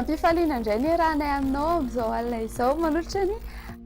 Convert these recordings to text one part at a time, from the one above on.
Am-pifaliana indray ny iarahanay aminao amin'izao alina izao. Manolotra ny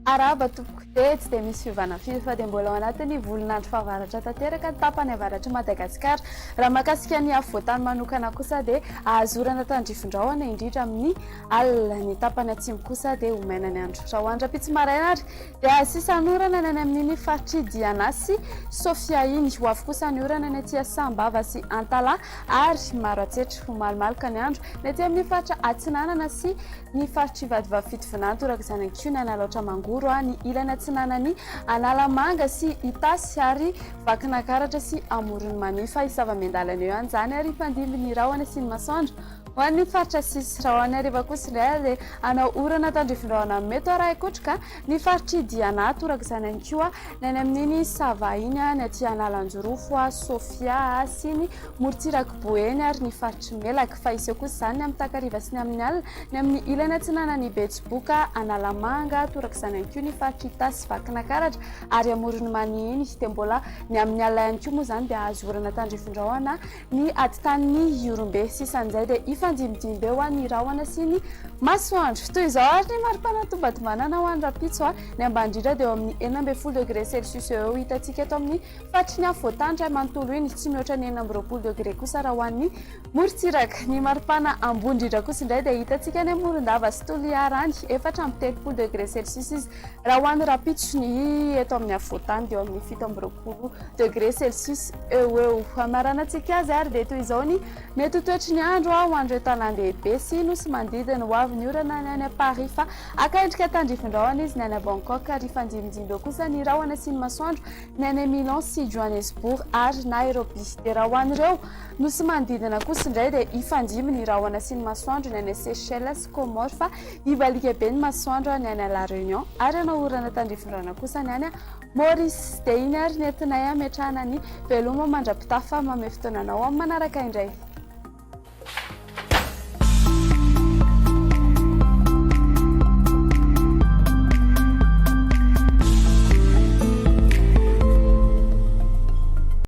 arahaba tompoko. Dia tsy dia misy fiovana firy fa dia mbola ao anatin'ny volon'andro fahavaratra tanteraka ny tapany avaratr'i Madagasikara. Raha mahakasika ny afovoan-tany manokana kosa dia azo orana tandrifin-drahona indrindra amin'ny alina. Ny tapany atsimo kosa dia ho maina ny andro. Raha ho an'ny rahampitso maraina ary dia sisan'orana ny any amin'iny faritr'i Diana sy Sofia iny. Ho avy kosa ny orana ny aty Sambava sy Antalaha ary Maroantsetra. Ho malomaloka ny andro ny aty amin'ny faritra Atsinanana sy ny faritr'i Vatovavy Fitovinany. Toraka izany ihany koa ny any Alaotra Mangoro, ny ilany atsinanan'i Analamanga sy Itasy ary Vakinakaratra sy Amoron'i Mania. Fa hisava-miandalana eo ihany izany ary hifandimby ny rahona sy ny masoandro. Ho an'ny faritra sisy, raha ho an'ny hariva kosa indray dia hanao orana tandrifindrahona mety ho arahin-kotroka ny faritr'i Diana, toraka izany ihany koa ny any amin'iny Sava iny, ny aty Analanjirofo, Sofia sy ny morontsirak'i Boeny ary ny faritr'i Melaky. Fa hiseho kosa izany ny amin'ny takariva sy ny amin'ny alina ny amin'ny ilany atsinanan'i Betsiboka, Analamanga, toraka izany ihany koa ny faritr'i Itasy sy Vakinakaratra ary Amoron'i Mania iny. Dia mbola ny amin'ny alina ihany koa moa izany dia hahazo orana tandrifindrahona Ny ady tanin'i Ihorombe. Sisan'izay dia hifandimbidimby eo ny rahona sy ny masoandro. Toy izao ary ny maripana tombantombanana ho an'ny rahampitso. Ny ambany indrindra dia eo amin'ny 16 degré celsius eo eo hitantsika eto amin'ny faritry ny afovoantany iray manontolo iny. Tsy mihoatra ny 26 degré kosa raha ho an'ny morontsiraka. Ny maripana ambony indrindra kosa indray dia hitantsika any Morondava sy Toliara any, 34 degré celsius izy Raha ho an'ny rahampitso ny eto amin'ny afovoantany dia eo amin'ny 27 degré celsius eo ho eo. Hamaranantsika azy ary dia toy izao ny mety ho toetry ny andro ho an'ireo tanàn-dehibe sy nosy manodidina. Ho avy ny orana ny any Paris fa haka endrika tandrifin-drahona izy ny any Bangkok ary hifandimbidimby eo kosa ny rahona sy ny masoandro ny any Milan sy Johannesburg ary Nairobi. Dia raha ho an'ireo nosy manodidina kosa indray dia hifandimby ny rahona sy ny masoandro ny any Seychelles sy Comores fa Hibaliaka be ny masoandro ny any La Réunion ary hanao orana tandrifindrana kosa ny any Maurice. Dia iny ary ny entinay hametrahana ny veloma mandra-pitafa manome fotoana anao amin'ny manaraka indray.